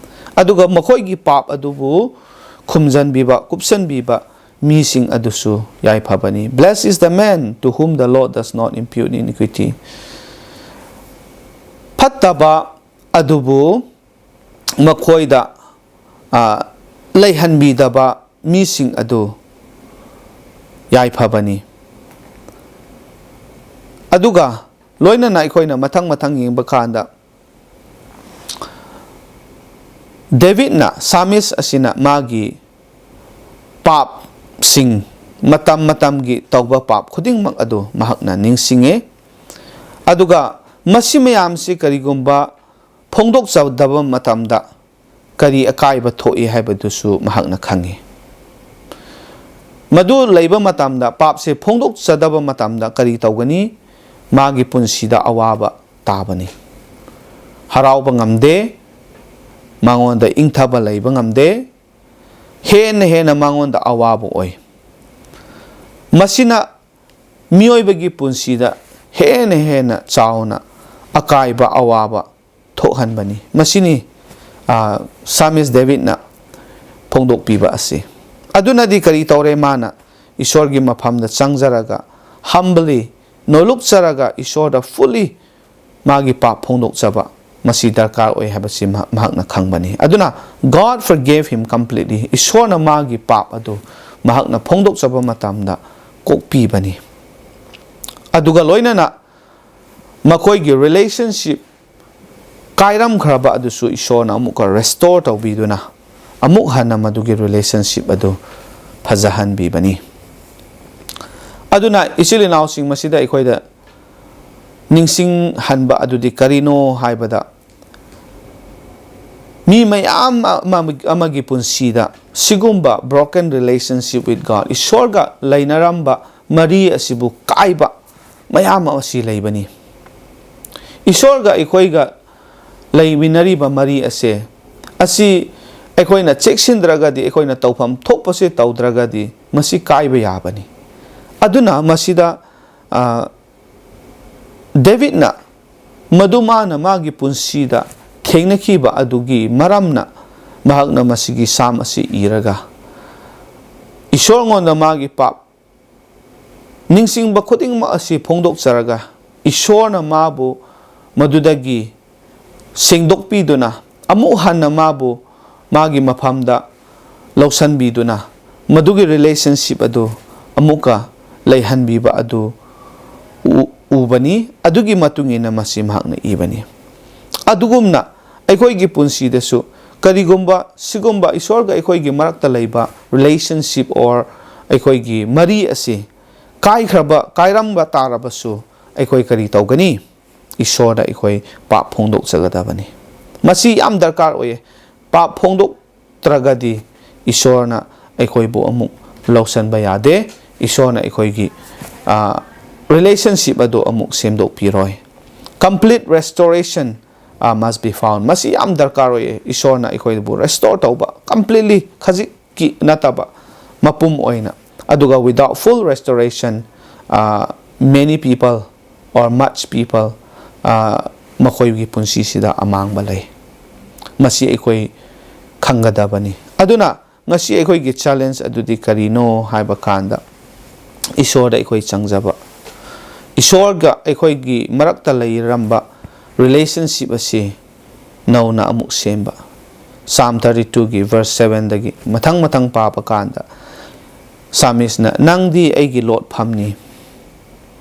ꯑꯗꯨꯒ ꯃꯈꯣꯏꯒꯤ ꯄꯥꯞ ꯑꯗꯨꯕꯨ ꯈꯨꯝꯖꯟꯕꯤꯕ, ꯀꯨꯞꯁꯟꯕꯤꯕ ꯃꯤꯁꯤꯡ ꯑꯗꯨꯁꯨ ꯌꯥꯏꯐꯕꯅꯤ꯫ "Blessed is the man to whom the Lord does not impute iniquity." ꯐꯠꯇꯕ ꯑꯗꯨꯕꯨ ꯃꯈꯣꯏꯗ, ꯑ, ꯂꯩꯍꯟꯕꯤꯗꯕ ꯃꯤꯁꯤꯡ ꯑꯗꯨ ꯌꯥꯏꯐꯕꯅꯤ꯫ ꯑꯗꯨꯒ ꯂꯣꯏꯅꯅ ꯑꯩꯈꯣꯏꯅ ꯃꯊꯪ ꯃꯊꯪ ꯌꯦꯡꯕ ꯀꯥꯟꯗ, ꯗꯦꯕꯤꯗꯅ, Psalmist ꯑꯁꯤꯅ ꯃꯥꯒꯤ ꯄꯥꯞꯁꯤꯡ, ꯃꯇꯝ ꯃꯇꯝꯒꯤ ꯇꯧꯕ ꯄꯥꯞ ꯈꯨꯗꯤꯡꯃꯛ ꯑꯗꯨ ꯃꯍꯥꯛꯅ ꯅꯤꯡꯁꯤꯡꯉꯤ꯫ ꯑꯗꯨꯒ ꯃꯁꯤ ꯃꯌꯥꯝꯁꯤ ꯀꯔꯤꯒꯨꯝꯕ ꯐꯣꯡꯗꯣꯛꯆꯗꯕ ꯃꯇꯝꯗ ꯀꯔꯤ ꯑꯀꯥꯏꯕ ꯊꯣꯛꯏ ꯍꯥꯏꯕꯗꯨꯁꯨ ꯃꯍꯥꯛꯅ ꯈꯪꯉꯤ꯫ ꯃꯗꯨ ꯂꯩꯕ ꯃꯇꯝꯗ, ꯄꯥꯞꯁꯦ ꯐꯣꯡꯗꯣꯛꯆꯗꯕ ꯃꯇꯝꯗ ꯀꯔꯤ ꯇꯧꯒꯅꯤ? ꯃꯥꯒꯤ ꯄꯨꯟꯁꯤꯗ ꯑꯋꯥꯕ ꯇꯥꯕꯅꯤ꯫ ꯍꯔꯥꯎꯕ ꯉꯝꯗꯦ, ꯃꯉꯣꯟꯗ ꯏꯪꯊꯕ ꯂꯩꯕ ꯉꯝꯗꯦ, ꯍꯦꯟꯅ ꯍꯦꯟꯅ ꯃꯉꯣꯟꯗ ꯑꯋꯥꯕ ꯑꯣꯏ꯫ ꯃꯁꯤꯅ ꯃꯤꯑꯣꯏꯕꯒꯤ ꯄꯨꯟꯁꯤꯗ ꯍꯦꯟꯅ ꯍꯦꯟꯅ ꯆꯥꯎꯅ ꯑꯀꯥꯏꯕ, ꯑꯋꯥꯕ ꯊꯣꯛꯍꯟꯕꯅꯤ꯫ ꯃꯁꯤꯅꯤ, ꯑ, Psalmist ꯗꯦꯕꯤꯗꯅ ꯐꯣꯡꯗꯣꯛꯄꯤꯕ ꯑꯁꯤ꯫ ꯑꯗꯨꯅꯗꯤ ꯀꯔꯤ ꯇꯧꯔꯦ? ꯃꯥꯅ ꯏꯁꯣꯔꯒꯤ ꯃꯐꯝꯗ ꯆꯪꯖꯔꯒ, humbly, ꯅꯣꯂꯨꯛꯆꯔꯒ ꯏꯁꯣꯔꯗ fully ꯃꯥꯒꯤ ꯄꯥꯞ ꯐꯣꯡꯗꯣꯛꯆꯕ ꯃꯁꯤ ꯗꯔꯀꯥꯔ ꯑꯣꯏ ꯍꯥꯏꯕꯁꯤ ꯃꯍꯥꯛ-, ꯃꯍꯥꯛꯅ ꯈꯪꯕꯅꯤ꯫ ꯑꯗꯨꯅ God forgave him completely, ꯏꯁꯣꯔꯅ ꯃꯥꯒꯤ ꯄꯥꯞ ꯑꯗꯨ ꯃꯍꯥꯛꯅ ꯐꯣꯡꯗꯣꯛꯆꯕ ꯃꯇꯝꯗ ꯀꯣꯛꯄꯤꯕꯅꯤ꯫ ꯑꯗꯨꯒ ꯂꯣꯏꯅꯅ ꯃꯈꯣꯏꯒꯤ relationship ꯀꯥꯏꯔꯝꯈ꯭ꯔꯕ ꯑꯗꯨꯁꯨ ꯏꯁꯣꯔꯅ ꯑꯃꯨꯛꯀ restore ꯇꯧꯕꯤꯗꯨꯅ ꯑꯃꯨꯛ ꯍꯟꯅ ꯃꯗꯨꯒꯤ relationship ꯑꯗꯨ ꯐꯖꯍꯟꯕꯤꯕꯅꯤ꯫ ꯑꯗꯨꯅ ꯏꯆꯤꯜ ꯏꯅꯥꯎꯁꯤꯡ, ꯃꯁꯤꯗ ꯑꯩꯈꯣꯏꯗ ꯅꯤꯡꯁꯤꯡꯍꯟꯕ ꯑꯗꯨꯗꯤ ꯀꯔꯤꯅꯣ ꯍꯥꯏꯕꯗ, ꯃꯤ ꯃꯌꯥꯝ ꯑꯃ-, ꯑꯃꯒꯤ ꯄꯨꯟꯁꯤꯗ ꯁꯤꯒꯨꯝꯕ broken relationship with God, ꯏꯁꯣꯔꯒ ꯂꯩꯅꯔꯝꯕ ꯃꯔꯤ ꯑꯁꯤꯕꯨ ꯀꯥꯏꯕ ꯃꯌꯥꯝ ꯑꯃ ꯑꯁꯤ ꯂꯩꯕꯅꯤ꯫ ꯏꯁꯣꯔꯒ ꯑꯩꯈꯣꯏꯒ ꯂꯩꯃꯤꯟꯅꯔꯤꯕ ꯃꯔꯤ ꯑꯁꯦ, ꯑꯁꯤ ꯑꯩꯈꯣꯏꯅ ꯆꯦꯛꯁꯤꯟꯗ꯭ꯔꯒꯗꯤ, ꯑꯩꯈꯣꯏꯅ ꯇꯧꯐꯝ ꯊꯣꯛꯄꯁꯦ ꯇꯧꯗ꯭ꯔꯒꯗꯤ ꯃꯁꯤ ꯀꯥꯏꯕ ꯌꯥꯕꯅꯤ꯫ ꯑꯗꯨꯅ ꯃꯁꯤꯗ, ꯑ, ꯗꯦꯕꯤꯠꯅ ꯃꯗꯨ ꯃꯥꯅ ꯃꯥꯒꯤ ꯄꯨꯟꯁꯤꯗ ꯊꯦꯡꯅꯈꯤꯕ ꯑꯗꯨꯒꯤ ꯃꯔꯝꯅ ꯃꯍꯥꯛꯅ ꯃꯁꯤꯒꯤ ꯁꯥꯝ ꯑꯁꯤ ꯏꯔꯒ ꯏꯁꯣꯔꯉꯣꯟꯗ ꯃꯥꯒꯤ ꯄꯥꯞ ꯅꯤꯡꯁꯤꯡꯕ ꯈꯨꯗꯤꯡꯃꯛ ꯑꯁꯤ ꯐꯣꯡꯗꯣꯛꯆꯔꯒ ꯏꯁꯣꯔꯅ ꯃꯥꯕꯨ ꯃꯗꯨꯗꯒꯤ ꯁꯦꯡꯗꯣꯛꯄꯤꯗꯨꯅ ꯑꯃꯨꯛ ꯍꯟꯅ ꯃꯥꯕꯨ ꯃꯥꯒꯤ ꯃꯐꯝꯗ ꯂꯧꯁꯤꯟꯕꯤꯗꯨꯅ ꯃꯗꯨꯒꯤ relationship ꯑꯗꯨ ꯑꯃꯨꯛꯀ ꯂꯩꯍꯟꯕꯤꯕ ꯑꯗꯨ ꯎ-, ꯎꯕꯅꯤ꯫ ꯑꯗꯨꯒꯤ ꯃꯇꯨꯡ ꯏꯟꯅ ꯃꯁꯤ ꯃꯍꯥꯛꯅ ꯏꯕꯅꯤ꯫ ꯑꯗꯨꯒꯨꯝꯅ ꯑꯩꯈꯣꯏꯒꯤ ꯄꯨꯟꯁꯤꯗꯁꯨ ꯀꯔꯤꯒꯨꯝꯕ ꯁꯤꯒꯨꯝꯕ ꯏꯁꯣꯔꯒ ꯑꯩꯈꯣꯏꯒꯤ ꯃꯔꯛꯇ ꯂꯩꯕ relationship or ꯑꯩꯈꯣꯏꯒꯤ ꯃꯔꯤ ꯑꯁꯤ ꯀꯥꯏꯈ꯭ꯔꯕ, ꯀꯥꯏꯔꯝꯕ ꯇꯥꯔꯕꯁꯨ ꯑꯩꯈꯣꯏ ꯀꯔꯤ ꯇꯧꯒꯅꯤ? ꯏꯁꯣꯔꯗ ꯑꯩꯈꯣꯏ ꯄꯥꯞ ꯐꯣꯡꯗꯣꯛꯆꯒꯗꯕꯅꯤ꯫ ꯃꯁꯤ ꯌꯥꯝ ꯗꯔꯀꯥꯔ ꯑꯣꯏꯌꯦ꯫ ꯄꯥꯞ ꯐꯣꯡꯗꯣꯛꯇ꯭ꯔꯒꯗꯤ ꯏꯁꯣꯔꯅ ꯑꯩꯈꯣꯏꯕꯨ ꯑꯃꯨꯛ ꯂꯧꯁꯤꯟꯕ ꯌꯥꯗꯦ꯫ ꯏꯁꯣꯔꯅ ꯑꯩꯈꯣꯏꯒꯤ, ꯑ, relationship ꯑꯗꯨ ꯑꯃꯨꯛ ꯁꯦꯝꯗꯣꯛꯄꯤꯔꯣꯏ꯫ Complete restoration, ꯑ, must be found꯫ ꯃꯁꯤ ꯌꯥꯝ ꯗꯔꯀꯥꯔ ꯑꯣꯏꯌꯦ꯫ ꯏꯁꯣꯔꯅ ꯑꯩꯈꯣꯏꯕꯨ restore ꯇꯧꯕ, completely, ꯈꯖꯤꯛꯀꯤ ꯅꯠꯇꯕ, ꯃꯄꯨꯝ ꯑꯣꯏꯅ꯫ ꯑꯗꯨꯒ without full restoration, ꯑ, many people or much people, ꯑ, ꯃꯈꯣꯏꯒꯤ ꯄꯨꯟꯁꯤꯁꯤꯗ ꯑꯃꯥꯡꯕ ꯂꯩ꯫ ꯃꯁꯤ ꯑꯩꯈꯣꯏ ꯈꯪꯒꯗꯕꯅꯤ꯫ ꯑꯗꯨꯅ ꯉꯁꯤ ꯑꯩꯈꯣꯏꯒꯤ ꯆꯦꯂꯦꯟꯖ ꯑꯗꯨꯗꯤ ꯀꯔꯤꯅꯣ ꯍꯥꯏꯕ ꯀꯥꯟꯗ, ꯏꯁꯣꯔꯗ ꯑꯩꯈꯣꯏ ꯆꯪꯖꯕ, ꯏꯁꯣꯔꯒ ꯑꯩꯈꯣꯏꯒꯤ ꯃꯔꯛꯇ ꯂꯩꯔꯝꯕ ꯔꯤꯂꯦꯁꯟꯁꯤꯞ ꯑꯁꯤ ꯅꯧꯅ ꯑꯃꯨꯛ ꯁꯦꯝꯕ꯫ ꯁꯥꯝ ꯊꯥꯔꯇꯤ ꯇꯨꯒꯤ ꯚꯔꯁ ꯁꯚꯦꯟꯗꯒꯤ ꯃꯊꯪ ꯃꯊꯪ ꯄꯥꯕ ꯀꯥꯟꯗ, ꯁꯥꯃꯤꯁꯅ, "ꯅꯪꯗꯤ ꯑꯩꯒꯤ ꯂꯣꯠꯐꯝꯅꯤ,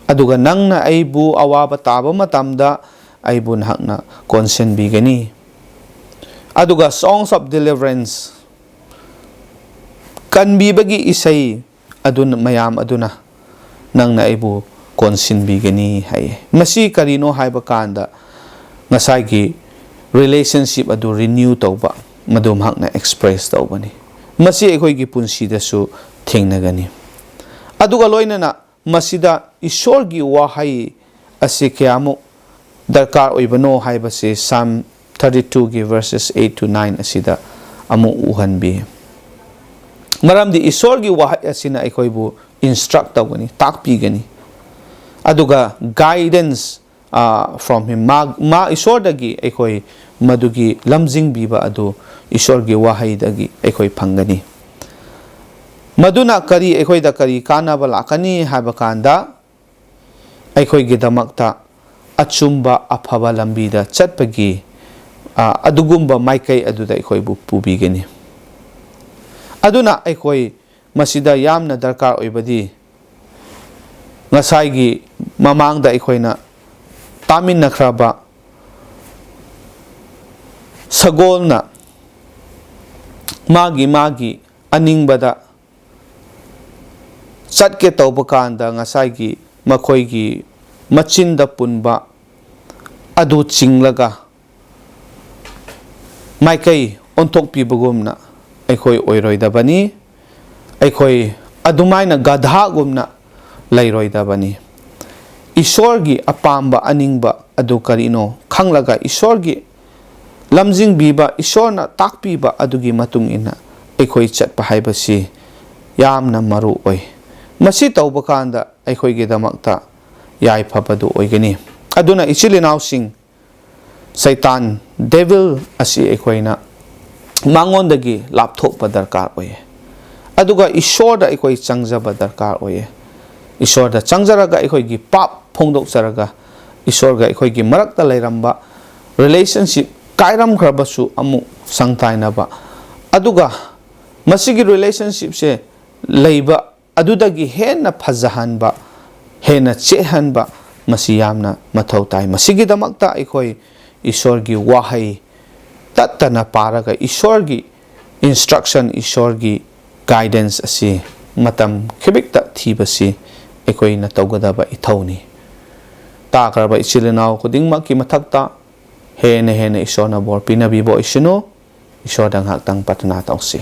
ꯑꯗꯨꯒ ꯅꯪꯅ ꯑꯩꯕꯨ ꯑꯋꯥꯕ ꯇꯥꯕ ꯃꯇꯝꯗ ꯑꯩꯕꯨ ꯅꯍꯥꯛꯅ ꯀꯣꯟꯁꯤꯟꯕꯤꯒꯅꯤ"꯫ ꯑꯗꯨꯒ Songs of Deliverance, ꯀꯟꯕꯤꯕꯒꯤ ꯏꯁꯩ ꯑꯗꯨꯅ, ꯃꯌꯥꯝ ꯑꯗꯨꯅ ꯅꯪꯅ ꯑꯩꯕꯨ ꯀꯣꯟꯁꯤꯟꯕꯤꯒꯅꯤ ꯍꯥꯏꯌꯦ꯫ ꯃꯁꯤ ꯀꯔꯤꯅꯣ ꯍꯥꯏꯕ ꯀꯥꯟꯗ, ꯉꯁꯥꯏꯒꯤ ꯔꯤꯂꯦꯁꯟꯁꯤꯞ ꯑꯗꯨ ꯔꯤꯅ꯭ꯌꯨ ꯇꯧꯕ, ꯃꯗꯨ ꯃꯍꯥꯛꯅ ꯑꯦꯛꯁꯄ꯭ꯔꯦꯁ ꯇꯧꯕꯅꯤ꯫ ꯃꯁꯤ ꯑꯩꯈꯣꯏꯒꯤ ꯄꯨꯟꯁꯤꯗꯁꯨ ꯊꯦꯡꯅꯒꯅꯤ꯫ ꯑꯗꯨꯒ ꯂꯣꯏꯅꯅ ꯃꯁꯤꯗ ꯏꯁꯣꯔꯒꯤ ꯋꯥꯍꯩ ꯑꯁꯤ ꯀꯌꯥꯃꯨꯛ ꯗꯔꯀꯥꯔ ꯑꯣꯏꯕꯅꯣ ꯍꯥꯏꯕꯁꯤ ꯁꯥꯝ ꯊꯥꯔꯇꯤ ꯇꯨꯒꯤ ꯚꯔꯁꯦꯁ ꯑꯩꯠ ꯇꯨ ꯅꯥꯏꯟ ꯑꯁꯤꯗ ꯑꯃꯨꯛ ꯎꯍꯟꯕꯤ꯫ ꯃꯔꯝꯗꯤ ꯏꯁꯣꯔꯒꯤ ꯋꯥꯍꯩ ꯑꯁꯤꯅ ꯑꯩꯈꯣꯏꯕꯨ ꯏꯟꯁꯇ꯭ꯔꯛ ꯇꯧꯒꯅꯤ, ꯇꯥꯛꯄꯤꯒꯅꯤ꯫ ꯑꯗꯨꯒ ꯒꯥꯏꯗꯦꯟꯁ, ꯑ, from him, ꯃꯥ, ꯃꯥ ꯏꯁꯣꯔꯗꯒꯤ ꯑꯩꯈꯣꯏ ꯃꯗꯨꯒꯤ ꯂꯝꯖꯤꯡꯕꯤꯕ ꯑꯗꯨ ꯏꯁꯣꯔꯒꯤ ꯋꯥꯍꯩꯗꯒꯤ ꯑꯩꯈꯣꯏ ꯐꯪꯒꯅꯤ꯫ ꯃꯗꯨꯅ ꯀꯔꯤ, ꯑꯩꯈꯣꯏꯗ ꯀꯔꯤ ꯀꯥꯟꯅꯕ ꯂꯥꯛꯀꯅꯤ ꯍꯥꯏꯕ ꯀꯥꯟꯗ, ꯑꯩꯈꯣꯏꯒꯤꯗꯃꯛꯇ ꯑꯆꯨꯝꯕ ꯑꯐꯕ ꯂꯝꯕꯤꯗ ꯆꯠꯄꯒꯤ, ꯑ, ꯑꯗꯨꯒꯨꯝꯕ ꯃꯥꯏꯀꯩ ꯑꯗꯨꯗ ꯑꯩꯈꯣꯏꯕꯨ ꯄꯨꯕꯤꯒꯅꯤ꯫ ꯑꯗꯨꯅ ꯑꯩꯈꯣꯏ ꯃꯁꯤꯗ ꯌꯥꯝꯅ ꯗꯔꯀꯥꯔ ꯑꯣꯏꯕꯗꯤ, ꯉꯁꯥꯏꯒꯤ ꯃꯃꯥꯡꯗ ꯑꯩꯈꯣꯏꯅ ꯇꯥꯃꯤꯟꯅꯈ꯭ꯔꯕ ꯁꯒꯣꯜꯅ ꯃꯥꯒꯤ ꯃꯥꯒꯤ ꯑꯅꯤꯡꯕꯗ ꯆꯠꯀꯦ ꯇꯧꯕ ꯀꯥꯟꯗ, ꯉꯁꯥꯏꯒꯤ ꯃꯈꯣꯏꯒꯤ ꯃꯆꯤꯟꯗ ꯄꯨꯟꯕ ꯑꯗꯨ ꯆꯤꯡꯂꯒ ꯃꯥꯏꯀꯩ ꯑꯣꯟꯊꯣꯛꯄꯤꯕꯒꯨꯝꯅ ꯑꯩꯈꯣꯏ ꯑꯣꯏꯔꯣꯏꯗꯕꯅꯤ꯫ ꯑꯩꯈꯣꯏ ꯑꯗꯨꯃꯥꯏꯅ ꯒꯙꯥꯒꯨꯝꯅ ꯂꯩꯔꯣꯏꯗꯕꯅꯤ꯫ ꯏꯁꯣꯔꯒꯤ ꯑꯄꯥꯝꯕ ꯑꯅꯤꯡꯕ ꯑꯗꯨ ꯀꯔꯤꯅꯣ ꯈꯪꯂꯒ, ꯏꯁꯣꯔꯒꯤ ꯂꯝꯖꯤꯡꯕꯤꯕ, ꯏꯁꯣꯔꯅ ꯇꯥꯛꯄꯤꯕ ꯑꯗꯨꯒꯤ ꯃꯇꯨꯡ ꯏꯟꯅ ꯑꯩꯈꯣꯏ ꯆꯠꯄ ꯍꯥꯏꯕꯁꯤ ꯌꯥꯝꯅ ꯃꯔꯨ ꯑꯣꯏ꯫ ꯃꯁꯤ ꯇꯧꯕ ꯀꯥꯟꯗ ꯑꯩꯈꯣꯏꯒꯤꯗꯃꯛꯇ ꯌꯥꯏꯐꯕꯗꯨ ꯑꯣꯏꯒꯅꯤ꯫ ꯑꯗꯨꯅ ꯏꯆꯤꯜ ꯏꯅꯥꯎꯁꯤꯡ, ꯁꯩꯇꯥꯟ, ꯗꯦꯚꯤꯜ ꯑꯁꯤ ꯑꯩꯈꯣꯏꯅ ꯃꯉꯣꯟꯗꯒꯤ ꯂꯥꯞꯊꯣꯛꯄ ꯗꯔꯀꯥꯔ ꯑꯣꯏꯌꯦ꯫ ꯑꯗꯨꯒ ꯏꯁꯣꯔꯗ ꯑꯩꯈꯣꯏ ꯆꯪꯖꯕ ꯗꯔꯀꯥꯔ ꯑꯣꯏꯌꯦ꯫ ꯏꯁꯣꯔꯗ ꯆꯪꯖꯔꯒ ꯑꯩꯈꯣꯏꯒꯤ ꯄꯥꯞ ꯐꯣꯡꯗꯣꯛꯆꯔꯒ ꯏꯁꯣꯔꯒ ꯑꯩꯈꯣꯏꯒꯤ ꯃꯔꯛꯇ ꯂꯩꯔꯝꯕ relationship ꯀꯥꯏꯔꯝꯈ꯭ꯔꯕꯁꯨ ꯑꯃꯨꯛ ꯁꯪꯇꯥꯏꯅꯕ, ꯑꯗꯨꯒ ꯃꯁꯤꯒꯤ relationshipꯁꯦ ꯂꯩꯕ ꯑꯗꯨꯗꯒꯤ ꯍꯦꯟꯅ ꯐꯖꯍꯟꯕ, ꯍꯦꯟꯅ ꯆꯦꯠꯍꯟꯕ, ꯃꯁꯤ ꯌꯥꯝꯅ ꯃꯊꯧ ꯇꯥꯏ꯫ ꯃꯁꯤꯒꯤꯗꯃꯛꯇ ꯑꯩꯈꯣꯏ ꯏꯁꯣꯔꯒꯤ ꯋꯥꯍꯩ ꯇꯠꯇꯅ ꯄꯥꯔꯒ ꯏꯁꯣꯔꯒꯤ instruction, ꯏꯁꯣꯔꯒꯤ guidance ꯑꯁꯤ ꯃꯇꯝ ꯈꯤꯕꯤꯛꯇ ꯊꯤꯕꯁꯤ ꯑꯩꯈꯣꯏꯅ ꯇꯧꯒꯗꯕ ꯏꯊꯧꯅꯤ꯫ ꯇꯥꯈ꯭ꯔꯕ ꯏꯆꯤꯜ ꯏꯅꯥꯎ ꯈꯨꯗꯤꯡꯃꯛꯀꯤ ꯃꯊꯛꯇ ꯍꯦꯟꯅ ꯍꯦꯟꯅ ꯏꯁꯣꯔꯅ ꯕꯣꯔ ꯄꯤꯅꯕꯤꯕ ꯑꯣꯏꯁꯅꯨ꯫ ꯏꯁꯣꯔꯗ ꯉꯥꯏꯍꯥꯛꯇꯪ ꯄ꯭ꯔꯊꯅꯥ ꯇꯧꯁꯤ꯫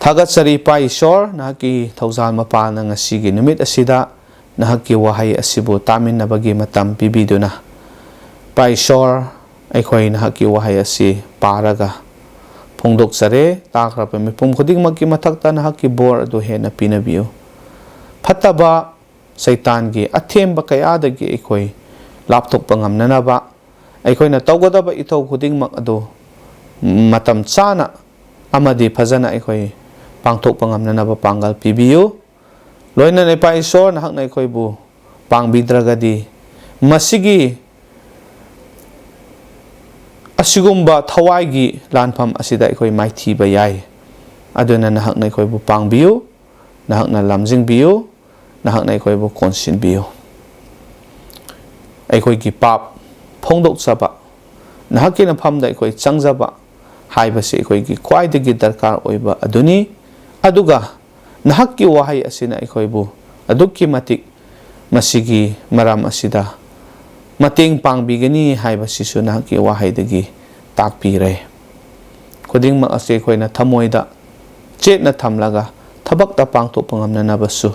ꯊꯥꯒꯠꯆꯔꯤ ꯏꯄꯥ ꯏꯁꯣꯔ, ꯅꯍꯥꯛꯀꯤ ꯊꯧꯖꯥꯜ ꯃꯄꯥꯜꯅ ꯉꯁꯤꯒꯤ ꯅꯨꯃꯤꯠ ꯑꯁꯤꯗ ꯅꯍꯥꯛꯀꯤ ꯋꯥꯍꯩ ꯑꯁꯤꯕꯨ ꯇꯥꯃꯤꯟꯅꯕꯒꯤ ꯃꯇꯝ ꯄꯤꯕꯤꯗꯨꯅ꯫ ꯏꯄꯥ ꯏꯁꯣꯔ, ꯑꯩꯈꯣꯏ ꯅꯍꯥꯛꯀꯤ ꯋꯥꯍꯩ ꯑꯁꯤ ꯄꯥꯔꯒ ꯐꯣꯡꯗꯣꯛꯆꯔꯦ꯫ ꯇꯥꯈ꯭ꯔꯕ ꯃꯤꯄꯨꯝ ꯈꯨꯗꯤꯡꯃꯛꯀꯤ ꯃꯊꯛꯇ ꯅꯍꯥꯛꯀꯤ ꯕꯣꯔ ꯑꯗꯨ ꯍꯦꯟꯅ ꯄꯤꯅꯕꯤꯌꯨ꯫ ꯐꯠꯇꯕ ꯁꯩꯇꯥꯟꯒꯤ ꯑꯊꯦꯝꯕ ꯀꯌꯥꯗꯒꯤ ꯑꯩꯈꯣꯏ ꯂꯥꯞꯊꯣꯛꯄ ꯉꯝꯅꯅꯕ, ꯑꯩꯈꯣꯏꯅ ꯇꯧꯒꯗꯕ ꯏꯊꯧ ꯈꯨꯗꯤꯡꯃꯛ ꯑꯗꯨ ꯃꯇꯝ ꯆꯥꯅ ꯑꯃꯗꯤ ꯐꯖꯅ ꯑꯩꯈꯣꯏ ꯄꯥꯡꯊꯣꯛꯄ ꯉꯝꯅꯅꯕ ꯄꯥꯡꯒꯜ ꯄꯤꯕꯤꯌꯨ꯫ ꯂꯣꯏꯅꯅ ꯏꯄꯥ ꯏꯁꯣꯔ, ꯅꯍꯥꯛꯅ ꯑꯩꯈꯣꯏꯕꯨ ꯄꯥꯡꯕꯤꯗ꯭ꯔꯒꯗꯤ ꯃꯁꯤꯒꯤ ꯑꯁꯤꯒꯨꯝꯕ ꯊꯋꯥꯏꯒꯤ ꯂꯥꯟꯐꯝ ꯑꯁꯤꯗ ꯑꯩꯈꯣꯏ ꯃꯥꯏꯊꯤꯕ ꯌꯥꯏ꯫ ꯑꯗꯨꯅ ꯅꯍꯥꯛꯅ ꯑꯩꯈꯣꯏꯕꯨ ꯄꯥꯡꯕꯤꯌꯨ, ꯅꯍꯥꯛꯅ ꯂꯝꯖꯤꯡꯕꯤꯌꯨ, ꯅꯍꯥꯛꯅ ꯑꯩꯈꯣꯏꯕꯨ ꯀꯣꯟꯁꯤꯟꯕꯤꯌꯨ꯫ ꯑꯩꯈꯣꯏꯒꯤ ꯄꯥꯞ ꯐꯣꯡꯗꯣꯛꯆꯕ, ꯅꯍꯥꯛꯀꯤ ꯅꯐꯝꯗ ꯑꯩꯈꯣꯏ ꯆꯪꯖꯕ ꯍꯥꯏꯕꯁꯤ ꯑꯩꯈꯣꯏꯒꯤ ꯈ꯭ꯋꯥꯏꯗꯒꯤ ꯗꯔꯀꯥꯔ ꯑꯣꯏꯕ ꯑꯗꯨꯅꯤ꯫ ꯑꯗꯨꯒ ꯅꯍꯥꯛꯀꯤ ꯋꯥꯍꯩ ꯑꯁꯤꯅ ꯑꯩꯈꯣꯏꯕꯨ ꯑꯗꯨꯛꯀꯤ ꯃꯇꯤꯛ ꯃꯁꯤꯒꯤ ꯃꯔꯝ ꯑꯁꯤꯗ ꯃꯇꯦꯡ ꯄꯥꯡꯕꯤꯒꯅꯤ ꯍꯥꯏꯕꯁꯤꯁꯨ ꯅꯍꯥꯛꯀꯤ ꯋꯥꯍꯩꯗꯒꯤ ꯇꯥꯛꯄꯤꯔꯦ꯫ ꯈꯨꯗꯤꯡꯃꯛ ꯑꯁꯤ ꯑꯩꯈꯣꯏꯅ ꯊꯃꯣꯏꯗ ꯆꯦꯠꯅ ꯊꯝꯂꯒ ꯊꯕꯛꯇ ꯄꯥꯡꯊꯣꯛꯄ ꯉꯝꯅꯅꯕꯁꯨ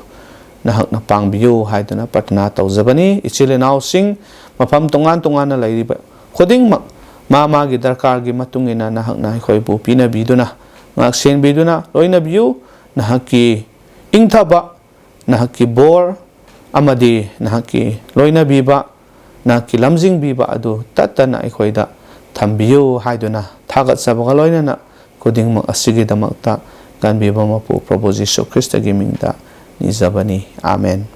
ꯅꯍꯥꯛꯅ ꯄꯥꯡꯕꯤꯌꯨ ꯍꯥꯏꯗꯨꯅ ꯄ꯭ꯔꯊꯅꯥ ꯇꯧꯖꯕꯅꯤ꯫ ꯏꯆꯤꯜ ꯏꯅꯥꯎꯁꯤꯡ ꯃꯐꯝ ꯇꯣꯉꯥꯟ ꯇꯣꯉꯥꯟꯅ ꯂꯩꯔꯤꯕ ꯈꯨꯗꯤꯡꯃꯛ ꯃꯥ ꯃꯥꯒꯤ ꯗꯔꯀꯥꯔꯒꯤ ꯃꯇꯨꯡ ꯏꯟꯅ ꯅꯍꯥꯛꯅ ꯑꯩꯈꯣꯏꯕꯨ ꯄꯤꯅꯕꯤꯗꯨꯅ, ꯉꯥꯛꯁꯦꯟꯕꯤꯗꯨꯅ ꯂꯣꯏꯅꯕꯤꯌꯨ꯫ ꯅꯍꯥꯛꯀꯤ ꯏꯪꯊꯕ, ꯅꯍꯥꯛꯀꯤ ꯕꯣꯔ ꯑꯃꯗꯤ ꯅꯍꯥꯛꯀꯤ ꯂꯣꯏꯅꯕꯤꯕ, ꯅꯍꯥꯛꯀꯤ ꯂꯝꯖꯤꯡꯕꯤꯕ ꯑꯗꯨ ꯇꯠꯇꯅ ꯑꯩꯈꯣꯏꯗ ꯊꯝꯕꯤꯌꯨ ꯍꯥꯏꯗꯨꯅ ꯊꯥꯒꯠꯆꯕꯒ ꯂꯣꯏꯅꯅ ꯈꯨꯗꯤꯡꯃꯛ ꯑꯁꯤꯒꯤꯗꯃꯛꯇ ꯀꯟꯕꯤꯕ ꯃꯄꯨ ꯄ꯭ꯔꯚꯨ ꯖꯤꯁꯨ ꯈ꯭ꯔꯤꯁꯇꯒꯤ ꯃꯤꯡꯗ ꯅꯤꯖꯕꯅꯤ꯫ ꯑꯥꯃꯦꯟ꯫